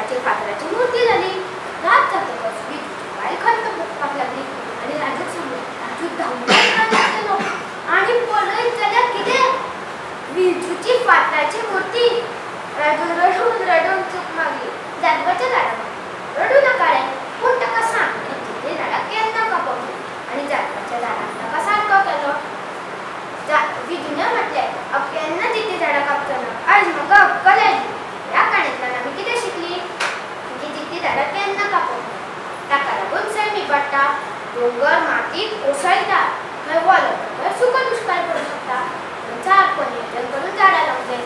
झाडाचेर फातराची मूर्ती जाली. रात जातकच विजूची बायल खंत भोगपाक लागली आनी राजूक सांगलें. राजू धांवत गेलो आनी पळयत जाल्यार कितें, विजूची फातराची मूर्ती. राजू रडून रडून चूक मागली जाधवाच्या झाडाक. रडू नाका रे, पूण ताका सांग की जिते झाडां केन्ना कापप आनी जाधवाच्या झाडाक ताका सारको केलो. विजूने म्हटलें, हांव केन्ना जिती झाडां कापचो ना, आयज म्हाका अक्कल आयली. ह्या काणयेंतल्यान आमी कितें शिकली की जिती झाडां केन्ना कापप ना. ताका लागून सैम इबाडटा, दोंगर माती कोसळटा, थंय वलो थंय सुको दुश्काळ पडूंक शकता. सारको नियोजन करून झाडां लावंक जाय.